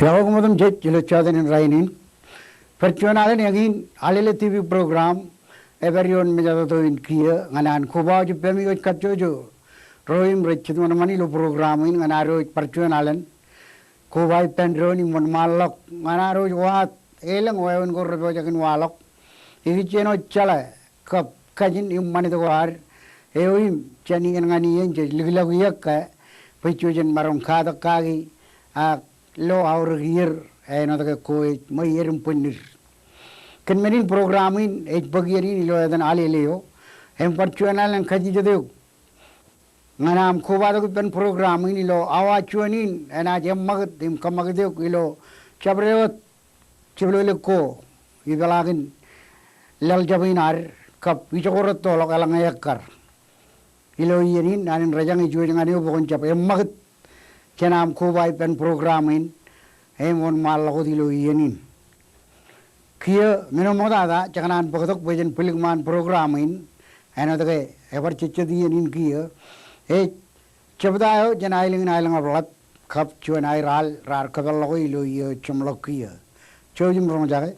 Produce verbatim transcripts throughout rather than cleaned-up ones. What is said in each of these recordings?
Iọkwe kōm otemjej ilo jọteen in rainin. Bar juon alen eñin Alele T V program epād ioon mejatoto in kiiō ñan an kobaok ippemi wōj kajjojo ro im rej jet wōnṃaanḷọk ilo program in ñan ad wōj bar juon alen koba ippān doon im wōnṃaanḷọk ñan ad wōj waat elōñ wāween ko rej pojak in waḷọk ikijjien wōj jeḷā kab kajin im ṃanit ko ad eo im jān iien ñan iien jej likḷọk iiōk ke bwe ijo jen maroñ katak kaki ak lo aorōk iier āinwōt ke ko ej ṃweied im bwinnid. Kōn men in program in ej bōk iien in ilo etan Alele eo im bar juon alen kajjitōk eok ñan aṃ kobatok ippān program in ilo awa juon in enaaj eṃṃakūt im kōṃṃakūt eok ilo jabdewōt jepḷōḷọk ko ipeḷaakin laḷ jab in ad kab ijoko rettoḷọk eḷaññe ekkar. Ilo iien in an in rōjañ ijo ej ñan eok bwe kwōn jab eṃṃakūt jān aṃ koba ippān program in im wōnṃaanḷọk wōt ilo iien in. Kiiō men eo ṃoktata jekōṇaan bōktok bwe jen bwilōñṃaan program in āinwōt ke ebar jejjet iien in kiiō ej jebta eo jān aelōñ in aelōñ eḷap kab juon aer al raar kōpeḷḷọk ilo iiō jeṃḷọk kiiō. Jouj im roñjake.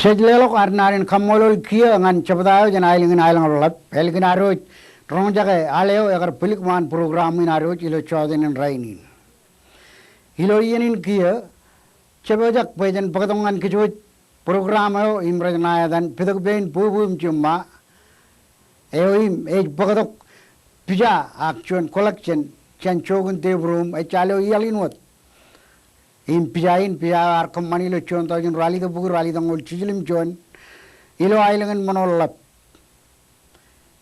Jej leḷọk ad naan in kaṃṃoolol kiiō ñan jebta eo jān aelōñ in aelōñ eḷap, ālikin ad wōj Roñjake al eo ekar bwilik ṃaan program in ad wōj ilo jọteen in rainin. Ilo iien in kiiō, jepojak bwe jen bōktok ñan kōjwōj program eo im rej ṇa etan Pitōk Pein Bwebwe im Jiṃṃa, eo im ej bōktok pija ak juon collection jān jook in tepruuṃ ejja lo iaḷ in wōt. Im pija in, pija eo ear kōṃṃani ilo juon taujin ralitōk bukwi ralitōk ñoul jiljilimjuon ilo aelōñ in Ṃoṇoḷḷap.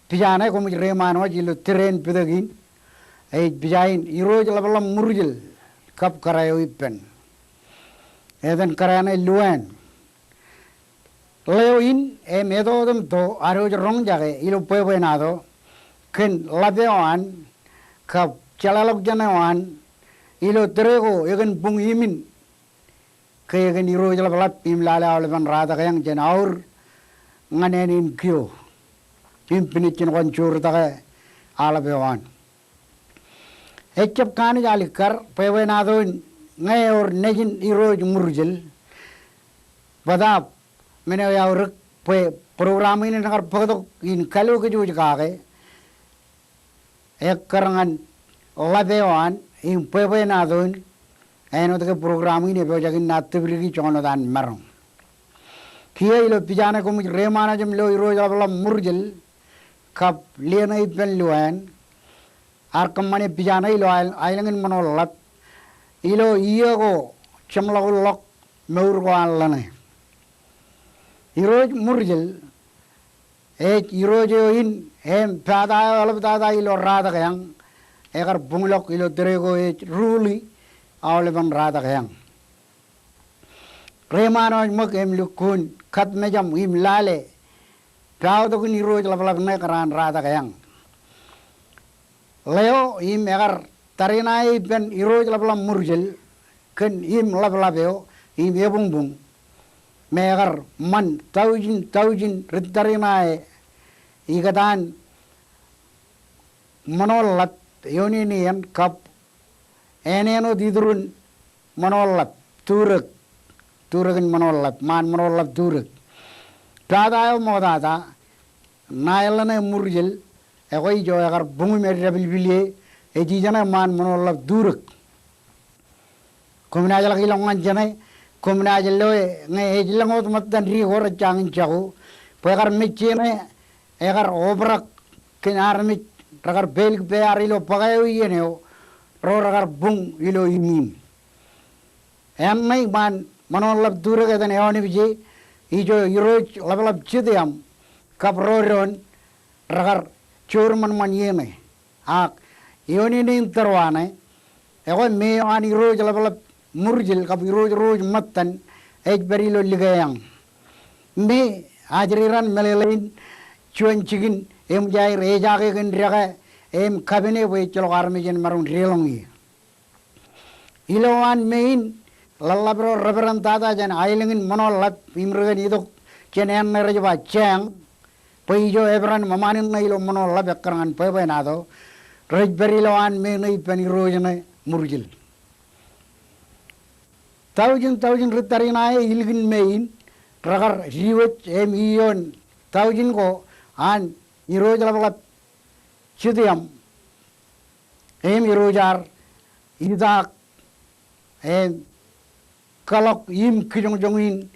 Pija ṇe koṃij reiṃaan wōj ilo tōre in pitōk in, ej pija in Irooj Ḷapḷap Ṃurjel kab kōrā eo ippān. Etan kōrā ṇe Luan. Ḷeo in im etotemto ad wōj roñjake ilo bwebwenato kōn ḷap eo an kab jeḷāḷọkjeṇ eo an ilo tōre ko ekōn buñ imin ke ekōn Irooj Ḷapḷap im lale aolepen Ratakiañ jān aur ñan āne in kiiō im pinejin kwōn joortake aḷap eo an. Ejjab kanooj alikkar bwebwenato in ñe ewōr nejin Irooj Ṃurjel. Bōtaab men eo iaorōk bwe program in en kar bōktok in kalu kōjwōj kake ekkar ñan ḷap eo an im bwebwenato in āinwōt ke program in epojak in naaj tōprak joñan wōt an maroñ. Kiiō ilo pija ṇe koṃij reiṃaan wōj im lo Irooj Ḷapḷap Ṃurjel kab ḷe ṇe ippān Luan, ear kōṃṃane pija ṇe ilo aelōñ in Ṃoṇoḷḷap ilo iiō ko jeṃḷọkulḷọk mour ko an ḷōṇe. Irooj Ṃurjel ej irooj eo in im pata eo eḷaptata ilo Ratakiañ ekar buñḷọk ilo tōre ko ej Ruli aolepen Ratakiañ. Reiṃaan wōj ṃōk im lukkuun katmejaṃ im lale paotok in Irooj Ḷapḷap ṇe kōraan Ratakiañ. Ḷeo im ekar tariṇae ippān Irooj Ḷapḷap Ṃurjel kōn im ḷapḷap eo im ebuñbuñ me ekar ṃan taujin taujin ri tariṇae ikōtaan Ṃoṇoḷḷap, ioon ien kab āne āinwōt iturūn Ṃoṇoḷḷap, Turōk, Turōk in Ṃoṇoḷḷap, ṃaan Ṃoṇoḷḷap Turōk. Pata eo ṃoktata, ṇae ḷōṇe Ṃurjel, ekwe ijo ekar buñ im eddepilpil ie, ej ijeṇe ṃaan Ṃoṇoḷḷap Turōk. Koṃ naaj ḷak ilọk ñan jeṇe, koṃ naaj loe ñe ej lōñ wōt ṃōttan ri ko rej jañin jako, bwe ekar mejjeṇe, ekar obrak kōn armej rekar pelik pear ilo bōk eo iien eo, ro rekar buñ ilo imin. Āinwōt ṇe ṃaan Ṃoṇoḷḷap Turōk etan eoon epije, ijo Irooj Ḷapḷap Jitōm kab ro doon rekar joor ṃanṃan ie ṇe. Ak ioon ien in tōrwa ṇe, ekwe me eo an Irooj Ḷapḷap Ṃurjel kab irooj ro rej ṃōttan ej pād ilo likeañ. Me ajri raṇ meḷeḷein juon jikin eṃōj aer ejaake kōn dekā im kapene bwe ejjeḷọk armej en maroñ deḷọñ ie. Ilo an me in, ḷōḷḷap ro reverend tata jān aelōñ in Ṃoṇoḷḷap im ri kōn itok jān āinwōt rej ba Jañ, bwe ijo eperan ṃōṃaan in ṇe ilo Ṃoṇoḷḷap ekkar ñan bwebwenato, rej pād ilo an me ṇe ippān irooj ṇe Ṃurjel. Taujin taujin ri tariṇae ilikin me in rekar diwōj im ioon taujin ko an Irooj Ḷapḷap Jitōm im irooj ear itaak im kōḷọk im kijoñjoñ in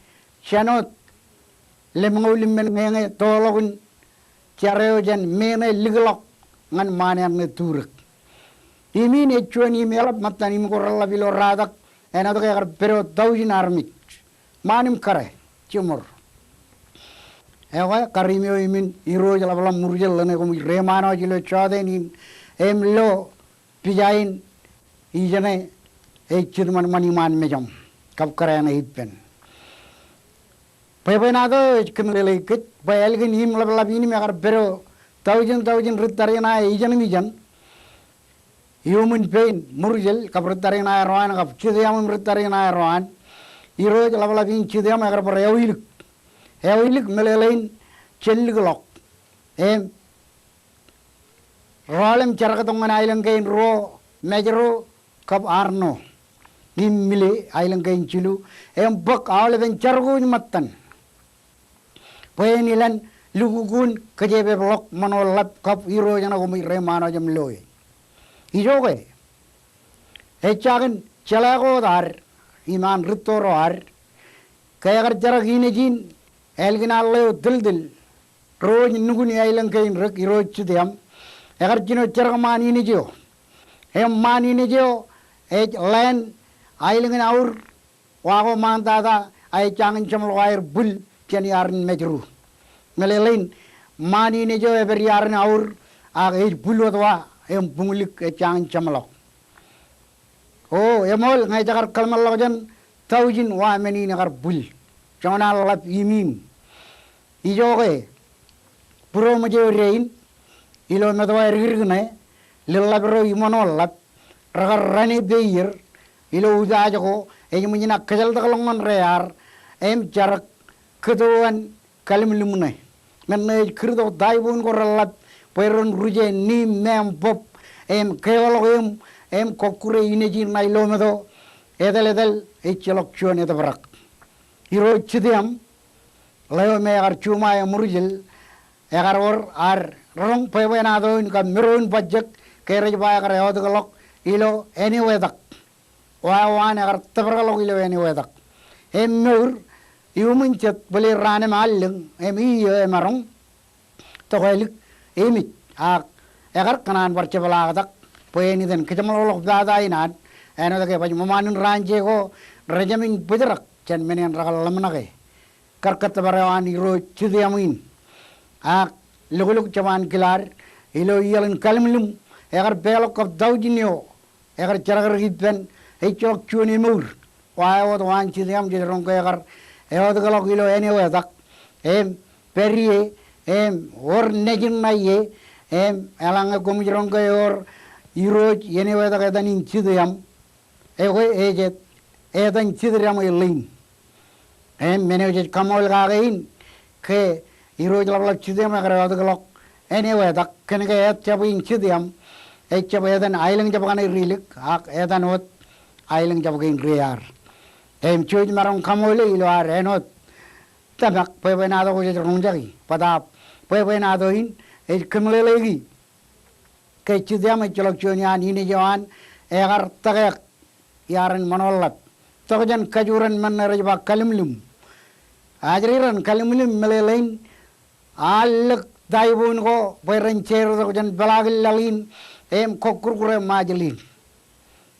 jān wōt lemñoul im men ñeñe toḷọk in jar eo jān me ṇe likḷọk ñan ṃaan āinwōt Turōk. Im in ej juon im eḷap ṃōttan im ko reḷḷap ilo Ratak āinwōt ke ekar pād wōt taujin armej. Ṃaan im kōrā, jiṃor. Ekwe, kar im eo im in Irooj Ḷapḷap Ṃurjel ḷōṇe koṃij reiṃaan wōj ilo jọteen in, im lo pija in ijeṇe ej jitṃanṃan iṃaan mejaṃ kab kōrā ṇe ippān. Bwebwenato ej kōmeḷeḷeik kōj bwe ālikin im ḷapḷap in im ekar pād wōt taujin taujin ri tariṇae ijeṇ im ijeṇ. Iuṃwin pein Ṃurjel kab ri tariṇae ro an kab Jitōm im ri tariṇae ro an. Irooj Ḷapḷap in Jitōm ekar bar ewilik. Ewilik meḷeḷein jān likḷọk. Im rọọl im jerktok ñan aelōñ kein ruo, Mājro kab Arṇo. Im mile aelōñ kein jilu im bōk aolepen jar ko ej ṃōttan. Bwe en ilān lukkuun kōjepepḷọk ṃōṇoḷap kab irooj ṇe koṃij reiṃaanwōj im loe. Ijoke, ejjañin jeḷā ko wōt ad, im an rūtto ro ad, ke ekar jerak inij in, ālikin an ḷeo tiltil, ro ej nukun iaelōñ kein rik, irooj Jitiem, ekar jino jerak ṃaan inij eo. Im ṃaan inij eo ej ḷeen aelōñ in aur, wa ko ṃaantata, a ejjañin jeṃḷọk aer bwil jān iaar in mājru. Meḷeḷein, ṃaan inij eo epād iaar in aur, ak ej bwil wōt wa, im buñlik ejjañin jeṃḷọk. O, eṃool ñe ejekar kōḷmānḷọkjeṇ taujin wa men in ekar bwil. Joñan ḷap im im. Ijoke, būroṃōj eo dein, ilo metowa edik ṇe, lōḷḷap ro iṃōṇoḷap, rekar rane peier, ilo upaaj ko, ej ṃōj in kōjeḷtakḷọk ñan reiaar, im jerak kōto an kallimlim ṇe. Men ṇe ej kūrtok typhoon ko reḷḷap, bwe ren ruje niim meam bōb, im keḷọk eō, im kọkkure inij in ṇa ilo meto, etal etal, ejjeḷọk juon etōprak. Irooj Jitiem, ḷeo me ekar juṃae Murjel, ekar wōr ad roñ bwebwenato in kab mero in bajjek, ke rej ba ekar eotikḷọk ilo ānewetak. Wa eo an ekar tōprakḷọk ilo ānewetak. Im mour, iuṃwin jet bōle raan im allōñ, im iiō emaroñ, tokālik, emej, ak ekar kōṇaan bar jepḷaaktak, bwe en itan kōjeṃḷọkḷọk pata in an, āinwōt ke baj ṃōṃaan in raan jeko, rejāmin bōjrak, jān men en rekar ḷōmṇake. Kar kōttōpar eo an irooj Jitiem in. Ak loklok jab an kilaad, ilo iaḷ in kallimlim, ekar peḷọk kab taujin eo, ekar jerakdik ippān, ejjeḷọk juon emour. Wa eo wōt waan Jitiem jej roñ ke ekar eotikḷọk ilo ānewetak, im pād ie, im wōr nejin ṇa ie, im eḷaññe koṃij roñ ke ewōr irooj ānewetak etan in Jitiem, ekwe ej etan Jitiem e ḷein. Im men eo jej kaṃool kake in, ke irooj ḷapḷap Jitiem ekar eotikḷọk ānewetak, kōnke ejjab in Jitiem, ejjab etan aelōñ jab kaṇe rilik, ak etan wōt aelōñ jab kein reiaar. Im jouj maroñ kaṃoole ilo ad āinwōt tōmak bwebwenato ko jej roñjaki, bōtaab bwebwenato in ej kōmeḷeḷeiki ke Jitiem ejjeḷọk juon iaan inij eo an ekar tōkeak iaar in ṃōṇoḷḷap. Tok jān kajuran men ṇe rej ba kallimlim. Ajri ren kallimlim meḷeḷein, allōk typhoon ko bwe ren jeer tok jān peḷaakin laḷ in, im kọkkure Ṃajeḷ in.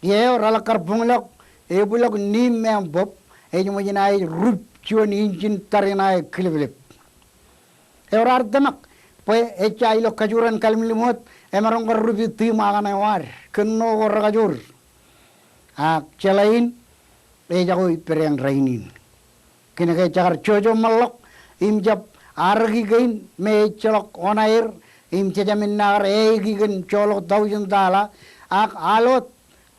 Eo reḷak kar buñḷọk, ebwilọk niim meam bōb, ej ṃōj in aer rup juon injin tariṇae kilōplōp. Ewōr ad tōmak, bwe ejja ilo kajuran kallimlim wōt, emaroñ kar rup itiṃa kaṇe eo ad, kōn ṇo ko rekajoor. Ak jeḷā in, ejako ippādeañ rainin. Kōnke jekar jojo ṃōḷḷọk, im jab arōki kein me ejjeḷọk oṇaer, im jejāmin naaj kar eiki kōn joḷọk taujin tala, ak al wōt,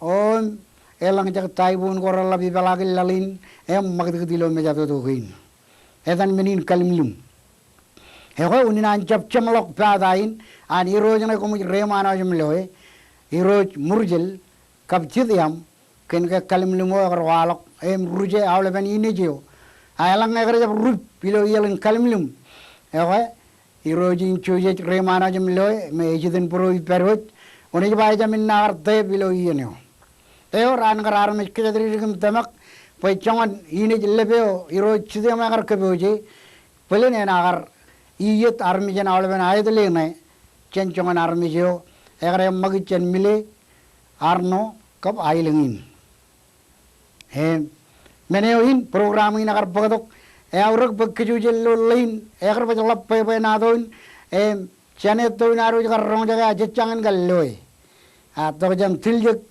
im eḷaññe ejjab typhoon ko reḷḷap ipeḷaakin laḷ in, im ṃakūtkūt ilo mejatoto kein. Etan men in kallimlim. Ekwe unin an jab jeṃḷọk pata in, an irooj ṇe koṃij reiṃaanwōj im loe, irooj Murjel, kab Jitiem, kōnke kallimlim eo ekar waḷọk, im ruje aolepen inij eo. A eḷaññe ekar jab rup ilo iaḷ in kallimlim. Ekwe, irooj in jojej reiṃaanwōj im loe, me ej itok būro ippād wōj, oṇej ba ejāmin naaj kar tep ilo iien eo. Eo, raan kar armej kōjatdikdik im tōmak, bwe joñan inij lōb eo, irooj Jitiem ekar kōpooje, bōlen enaaj kar iiet armej in aolepen aetile ṇe, jān joñan armej eo, ekar eṃṃakūt jān Mile, Arṇo, kab aelōñ in. Im, men eo in, program in ekar bōktok, eaorōk bwe kōj wōj ilo ḷein, ekar baj ḷap bwebwenato in, im, jān etto in ad wōj kar roñjake a jejjañin kar loe. A tok jān tiljek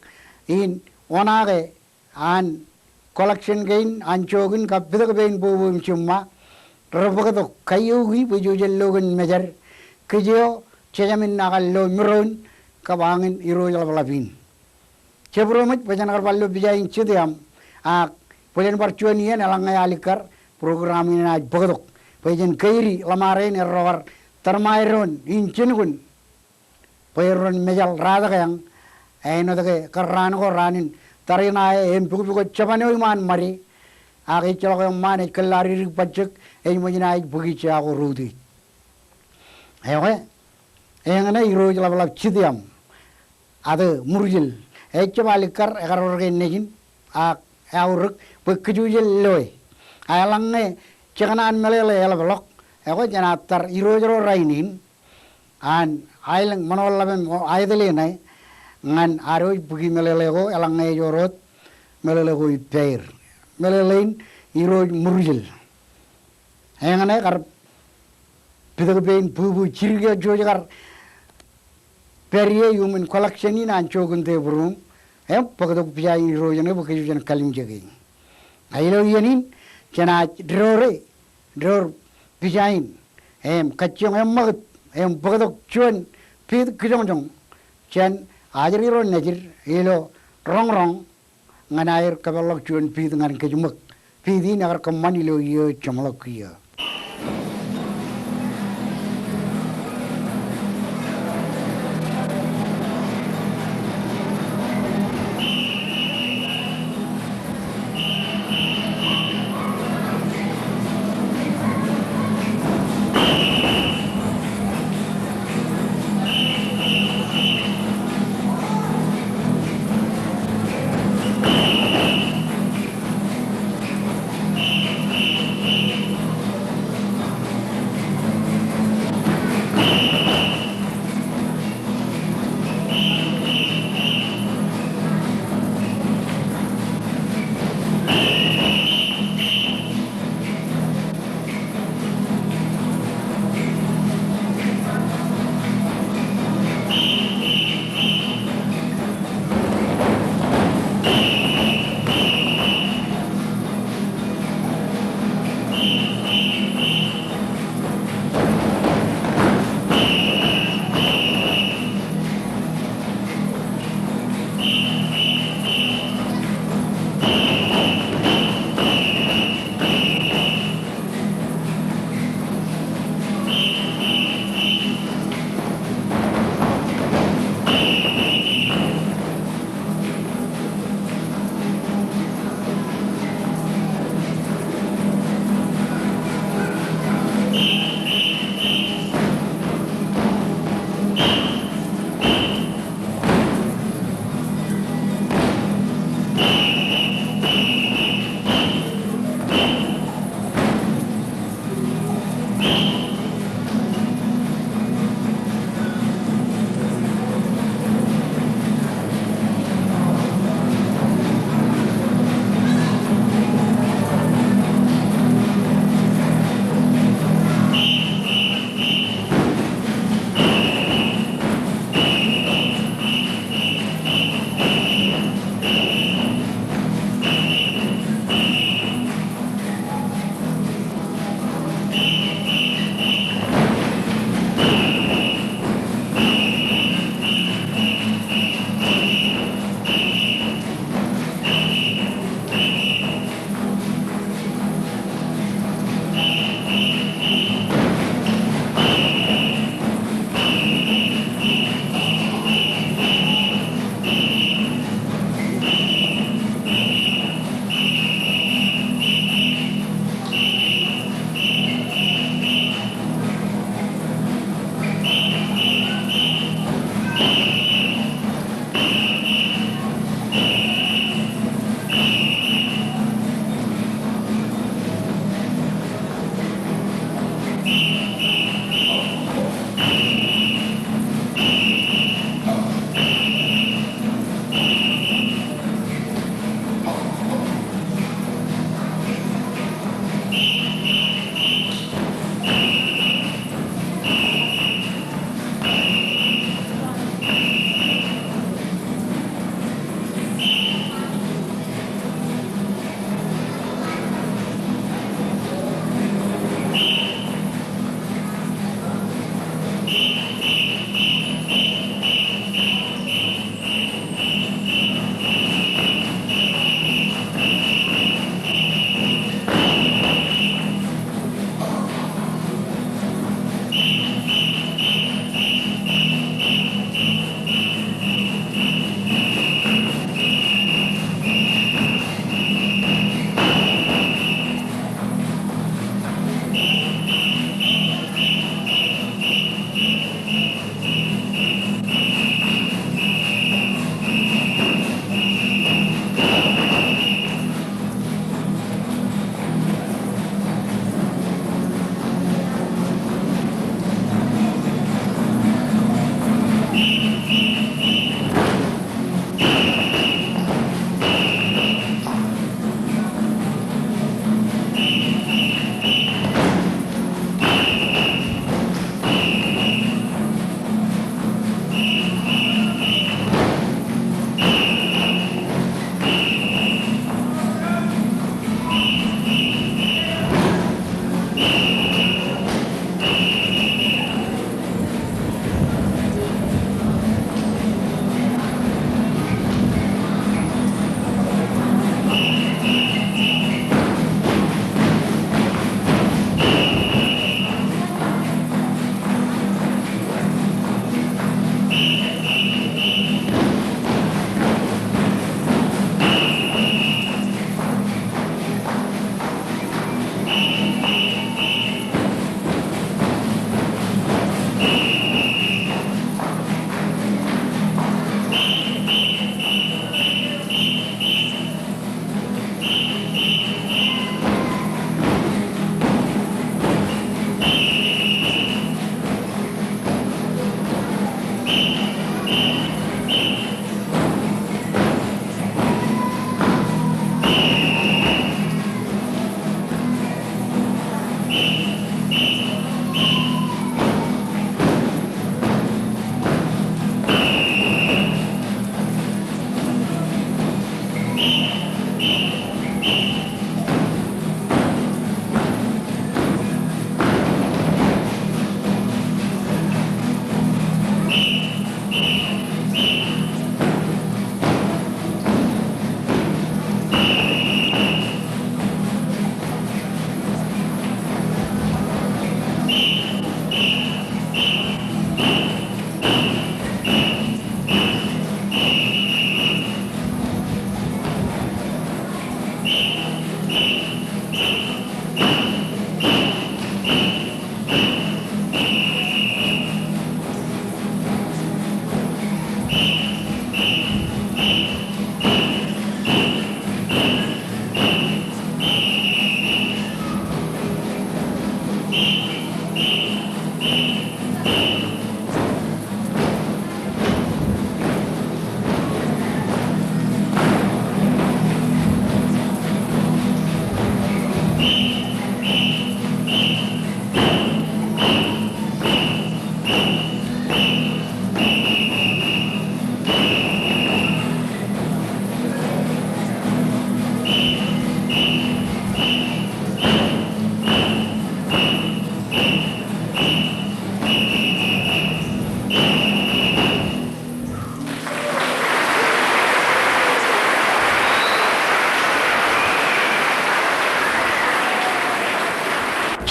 in oṇaake an collection kein, an jook in kab pitōk pein bobo im jiṃṃa, rebōktok kaioki bwe jouj jen lo kōn mejād, kōj eo, jejāmin naaj kar lo miroon, kab añin irooj ḷapḷap in. Jebūroṃōj bwe jen kar bar lo pija in Jitiem, ak bōlen bar juon iien eḷaññe alikkar, program in enaaj bōktok. Bwe jen keidi ḷōṃarein erro kar tōrṃae doon in jinoin. Bwe erro en mejaḷ ratakeañ, āinwōt ke kar raan ko raan in tariṇae im pukpuk eo jabōn eo iṃaan ṃade. Ak ejjeḷọk eṃṃaan ej kōllaadikdik bajjek, ej ṃōj in aer bōki jea ko reutiej. Ekwe, eñṇe Irooj ḷapḷap Jitōm Ate Murjil, ejjab alikkar, ekar wōr ke nejin, ak eaorōk, bwe kōjwōj loe. A eḷaññe jekōṇaan meḷeḷe eḷapḷọk, ekwe, jenaaj tar irooj ro rainin an aelōñ ṃōṇōḷḷap im aetale ṇe ñan ad wōj bōki meḷeḷe ko eḷaññe ej wōr wōt meḷeḷe ko ippāer. Meḷeḷein Irooj Murjil. Eñṇe kar pitōk pein bwibwi jidik eo jej kar pād ie iuṃwin collection in an jokiṇ tebōd ruōm im bōktok pija in Irooj ṇe bwe kōjwōj jen kalimjeke. A ilo iien in jenaaj door e, door pija in im kajjioñ eṃṃakūt im bōktok juon piit kijoñjoñ jān ajri ro nejid ilo roñroñ ñan aer kōpeḷḷọk juon piit ñan kōj ṃōk. Piit in ekar kōṃṃan ilo iiō jeṃḷọk kiiō.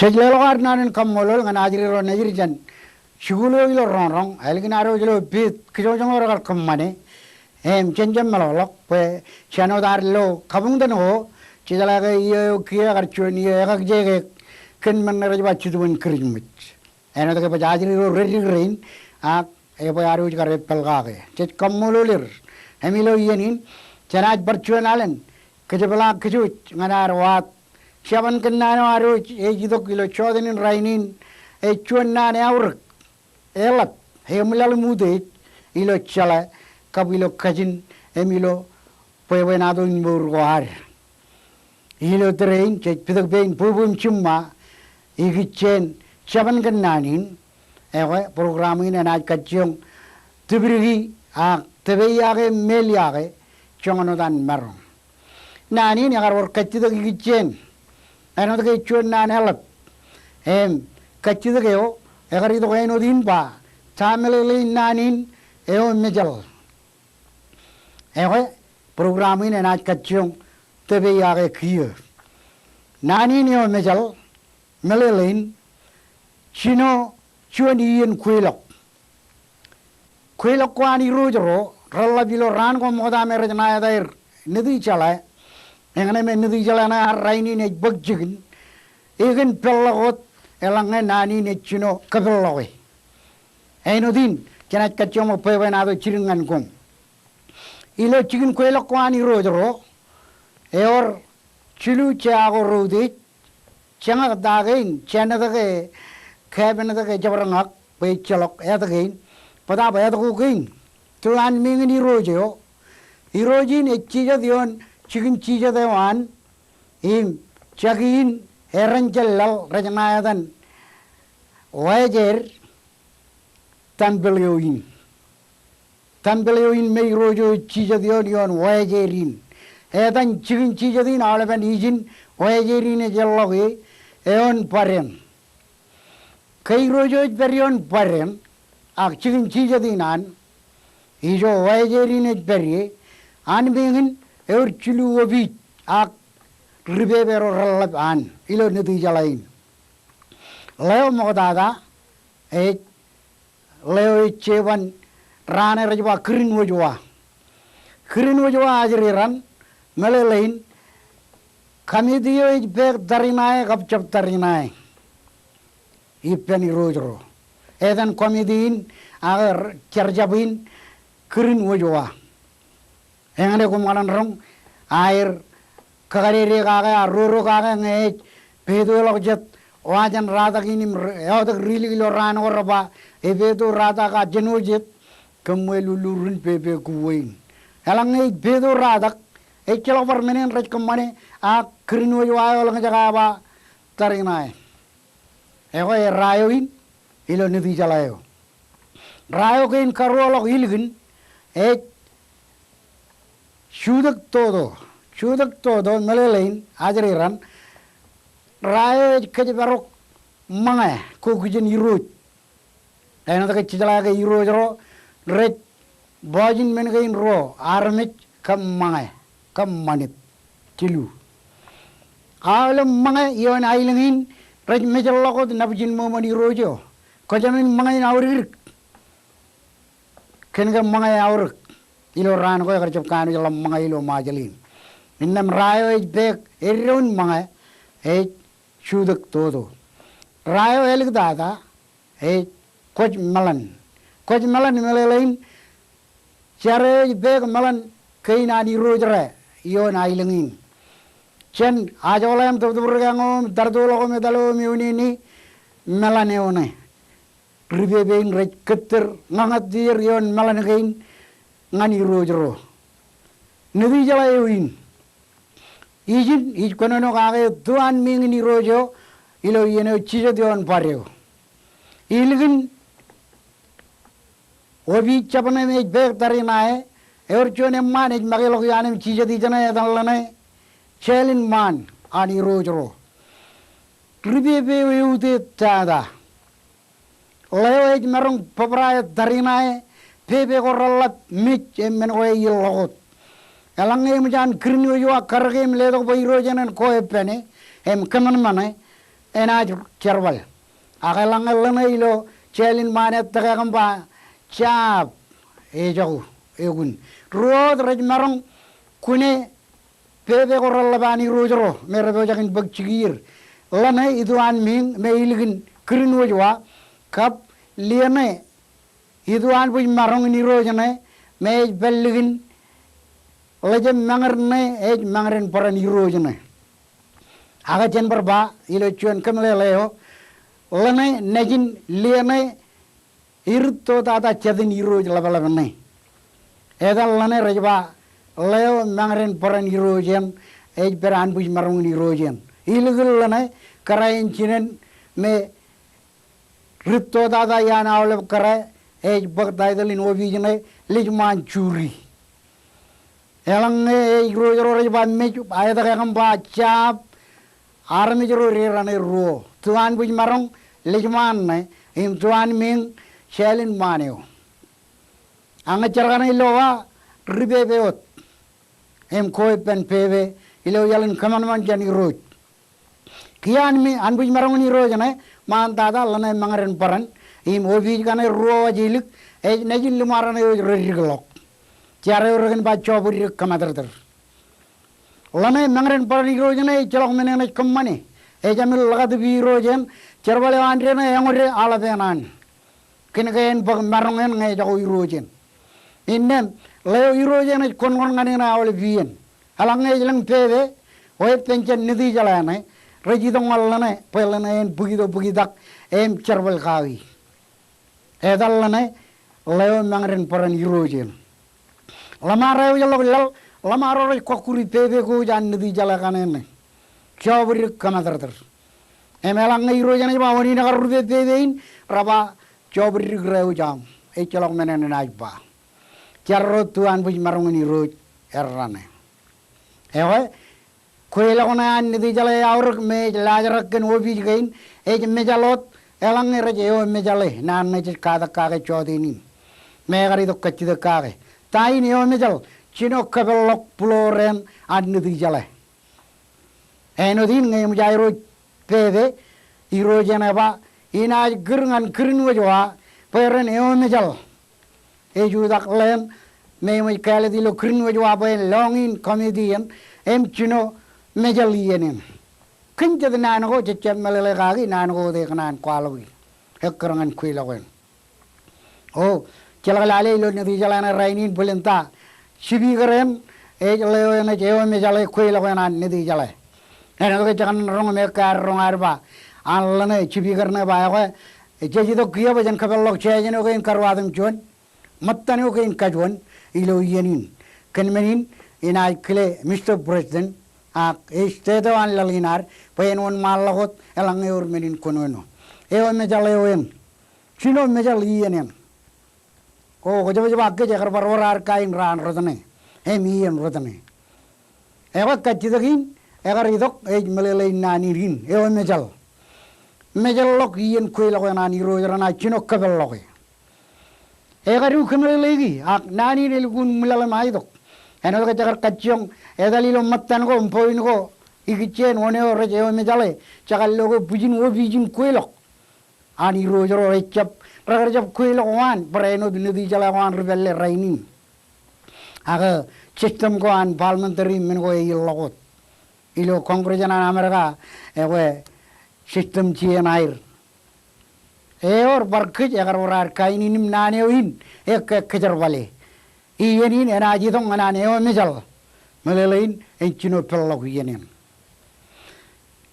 Jej leḷọk ad naan in kaṃṃoolol ñan ajri ro nejid jān jikuuḷ eo ilo roñroñ, ālikin ad wōj lo peid kijojoñoul rekar kōṃṃane. Im jen jab meḷọkḷọk bwe jān wōt ad lo kabuñtōn ko, jejeḷā ke iiō eo kiiō ekar juon iiō ekakjeek kōn men rej ba jujuṃwin Kirijmej. Āinwōt ke bwe ajri ro reddik rein, ak ebwe ad wōj kar eppān kake. Jej kaṃṃoolol er. Im ilo iien in, jenaaj bar juon alen kōjepḷaak kōj wōj ñan ad waad. Jabōn kōnnaan eo ad wōj ej itok ilo jọteen in rainin, ej juon naan eaorōk, eḷap, eṃwilaḷ im utiej ilo jeḷā, kab ilo kajin, im ilo bwebwenato in mour ko ad. Ilo tōre in, jej pitōk pein bwebwe im jiṃṃa ikijjien jabōn kōnnaan in, ekwe, program in enaaj kajjioñ tōpdiki ak tōpeiyake im meḷeake joñan wōt an maroñ. Naan in ekar wōr kajjitōk ikijjien, āinwōt ke juon naan eḷap. Im kajjitōk eo, ekar itok āinwōt in ba, ta meḷeḷein naan in eo mejeḷ. Ekwe, program in enaaj kajjioñ tōpeiyake kiiō. Naan in eo mejeḷ, meḷeḷein, jino juon iien kweilọk. Kweilọk ko an irooj ro, reḷap ilo raan ko ṃokta me rej ṇa etaer Nitijeḷā. Eñṇe me Nitijeḷā ṇe ear rainin ej bōk jikin, ekōn peḷḷọk wōt eḷaññe naan in ej jino kōpeḷḷọke. Āinwōt in, jenaaj kajjioñ ṃōk bwebwenato jidik ñan koṃ. Ilo jikin kweilọk ko an irooj ro, ewōr jilu jea ko reutiej, jeñak ta kein, Senate ke, Cabinet ke jabdewōt ñak, bwe ejjeḷọk, etke in, bōtaab etke kein. tuanmiiñ in Irooj eo. Irooj in ej jijet ioon jikin jijet eo an, im jaki in eran jān laḷ rej ṇa etan wājeed tempel eo in. Tempel eo in me Irooj eo ej jijet ioon, ioon wājeed in. Etan jikin jijet in aolepen ijin wājeed in ej jeḷḷọk e, eoon bōd eṇ. Ke Irooj eo ej pād ioon bōd eṇ, ak jikin jijet in an, ijo wājeed in ej pād ie, anmiiñ in ewōr jilu opiij ak ri pepe ro reḷḷap an ilo Nitijeḷā in. Ḷeo ṃoktata ej ḷeo ej jeban raan eo rej ba Kirinwōj Wa. Kirinwōj Wa ajri ran, meḷeḷein, committee eo ej peek tariṇae kab jab tariṇae ippān irooj ro. Etan committee in ak jerjab in Kirinwōj Wa. Eñṇe koṃ ḷañroñ aer kakadede kake, a roro kake ñe ej pedoḷọk jet wajān ratak in im rej, eotak rilik ilo raan ko rej ba epedo ratak a jino jet, kōṃṃool lulluun pepe kuwe in. Eḷaññe ej pedo ratak, ejjeḷọk bar men in rej kōṃṃane, ak Kirinwōj Wa eo eḷaññe ej ba tariṇae. Ekwe ej ra eo in ilo Nitijeḷā eo. Ra eo kein karuoḷọk ilikin ej Jutak Toto. Jutak Toto, meḷeḷein, ajri ran, ra eo ej kōjparok ṃōñā ko kijen irooj. Āinwōt ke jejeḷā ke irooj ro rej bọọjin men kein ruo, armej kab ṃōñā kab ṃanit. Jilu. Aolep ṃōñā ioon aelōñ in rej mejḷọk wōt nabjin ṃōṃan irooj eo. Kwō jāmin ṃōñā in aorōk? Kōn ke ṃōñā eo aorōk. Ilo raan ko ekar jab kanooj ḷap ṃōñā ilo Ṃajeḷ in. Innām ra eo ej peek eddoin ṃōñā ej Jutak Toto. Ra eo āliktata ej Kwōj Meḷan. Kwōj Meḷan meḷeḷein, jar eo ej peek meḷan kein an irooj ro ioon aelōñ in. Jān ajoḷā im tōptōp ri kañ eo im tartōḷọk eo im etal eo im eunene, meḷan eo ṇe. Ri pepe in rej kōttōr ñañattier ioon meḷan kein ñan irooj ro. Nitijeḷā eo in, ijin ij kōnono kake tuanmiiñ in irooj eo ilo iien eo jijet ioon bōd eo. Ilikin opiij jab ṇe me ej peek tariṇae, ewōr juon eṃṃaan ej makeḷọk ioon anemjejet ijeṇe, etan ḷōṇe Jalen Ṃaan an irooj ro. Ri pepe eo eutiej tata. Ḷeo ej maroñ bōbrae tariṇae, pepe ko reḷḷap mej im men ko ej ilọk wōt. Eḷaññe eṃōj an Kirinwōj Wa karōke im letok bwe irooj eṇ en koeppāne im kōṃanṃane, enaaj jerbal. Ak eḷaññe ḷōṇe ilo Jalen Ṃaan ettōkak im ba jab, ejako, ekun. Ruo wōt rej maroñ kune pepe ko reḷḷap an irooj ro me repojak in bōk jikier. Ḷōṇe ituanmiiñ me ilikin Kirinwōj Wa, kab lieṇe ituanbwijmaroñ in irooj ṇe me ej pād likin ḷejeb mañer ṇe ej mañeren bōran irooj ṇe. Ak jen bar ba ilo juon kōmeḷeḷe eo, ḷōṇe nejin lieṇe Rūttotata jatin irooj ḷapḷap ṇe. Etan ḷōṇe rej ba, ḷeo mañeren bōran irooj eṇ ej pād anbwijmaroñ in irooj eṇ. Ilikin ḷōṇe kōrā in jinen me Rūttotata iaan aolep kōrā ej bōk taitōl in opiij ṇe Lejṃaan Juri. Eḷaññe ej irooj ro rej ba mej, a etōkak im ba jab, armej ro dedeḷọñ ruo. Tuanbwijmaroñ Lejṃaan ṇe, im tuanmiiñ Jalen Ṃaan eo. Ak ñe jar kaṇe ilo wa ri pepe wōt im koeppān pepe ilo iaḷ in kōṃanṃan jān irooj. Kiiō an mi, anbwijmaroñ in irooj ṇe, ṃaantata ḷōṇe mañeren bōran, im opiij kaṇe ruo wōj ilik, ej nejin liṃa raṇe wōj redikḷọk. Jar eo rekōn ba jọpwōjdik kōmatōrtōr. Ḷōṇe mañeren bōran irooj ṇe, ejjeḷọk men eṇ ej kōṃṃane. Ej amir ḷakatōb irooj eṇ, jerbal eo an deṇe eñode aḷap eṇ an. Kōn ke en bōk maroñ eṇ ñe ejako irooj eṇ. Innām, ḷeo irooj eṇ ej koṇkoṇ ñan eṇ aolep iien. Eḷaññe ej lōñ pepe, weeppān jān nitijeḷā ṇe, rej itok ñan ḷōṇe, bwe ḷōṇe en bōkito bōkitak, im jerbal kaki. Etan ḷōṇe, ḷeo mañōrin bōran irooj eṇ. Ḷōṃaro ej ḷọk laḷ, ḷōṃaro rej kọkkure pepe ko an Nitijeḷā kaṇe ṇe. Jọpdik kōmatōrtōr. Im eḷaññe irooj eṇ ej ba wōn in ekar rupe pepe in, reba jọpdik reo aṃ. Ejjeḷọk men eṇ enaaj ba. Jar ro tu an bwijmaroñ in irooj erraṇe. Ekwe, kweilọk ṇe an Nitijeḷā eaorōk me ej laajrak kōn opiij kein, ej mejaḷ wōt, eḷaññe rej eo mejaḷe, naan ṇe jej katak kake jọteen in. Me ekar itok kajjitōk kake. Ta in eo mejaḷ, jino kōpeḷḷọk būḷoor eṇ an Nitijeḷā. Āinwōt in ñe eṃōj aerro pepe, irooj eṇ eba, inaaj kūr ñan Greenwich wa, bwe ren eo mejaḷ. Ej jutak ḷeeṇ, me eṃōj kāālōt ilo Greenwich wa bwe en lọñiin committee eṇ, im jino mejaḷ iien eṇ. Kōn jet naan ko, jejjab meḷeḷe kaki, naan ko wōt ekōṇaan kwaḷọki. Ekkar ñan kweilọk eṇ. O, jeḷak lale ilo Nitijeḷā eṇ rainin bōlen ta. Speaker eṇ, ej ḷeo eṇ ej eo mejaḷe kweilọk eṇ an Nitijeḷā. Āinwōt ke jekōṇaan roñ im ekkā roñ ad ba. An ḷeṇe speaker ṇe ba ekwe, jej itok kiiō bwe jen kōpeḷḷọk jāāj eo kein karuwatimjuon. Ṃōttan eo kein kajuon, ilo iien in. Kōn men in, inaaj kile Mister President, ak ej state eo an laḷ in ad, bwe en wōnṃaanḷọk wōt, eḷaññe ewōr men in kōnono. Eo mejaḷ eo eṇ. Jino mejaḷ iien eṇ. O, kwō jab jab ba kōj ekar bar wōr ad kain raan rot ṇe. Im iien rot ṇe. Ekwe kajjitōk in, ekar itok, ej meḷeḷein naan in in, eo mejaḷ. Mejaḷ ḷọk iien kweilọk eṇ an irooj reṇ ak jino kōpeḷḷọke. Ekar kōmeḷeḷeiki, ak naan in elukkuun ṃwilaḷ im aitok. Āinwōt ke jekar kajjioñ, etal ilo ṃōttan ko, im point ko, ikijjien wōn eo rej eo mejaḷe, jekar lo ke bwijin opiij in kweilọk. An irooj ro ejjab, rekar jab kweilọk waan, bwe āinwōt Nitijeḷā ko an ri pālle rainin. Ak system ko an parliamentary men ko ej ilḷọk wōt. Ilo Congress eṇ an Amerika, ekwe system jiien aer. Ewōr bar kōj ekar wōr ad kain in im naan eo in, ekkā kōjerbale. Iien in enaaj itok ñan an eo mejaḷ. Meḷeḷein en jino peḷḷọk iien in.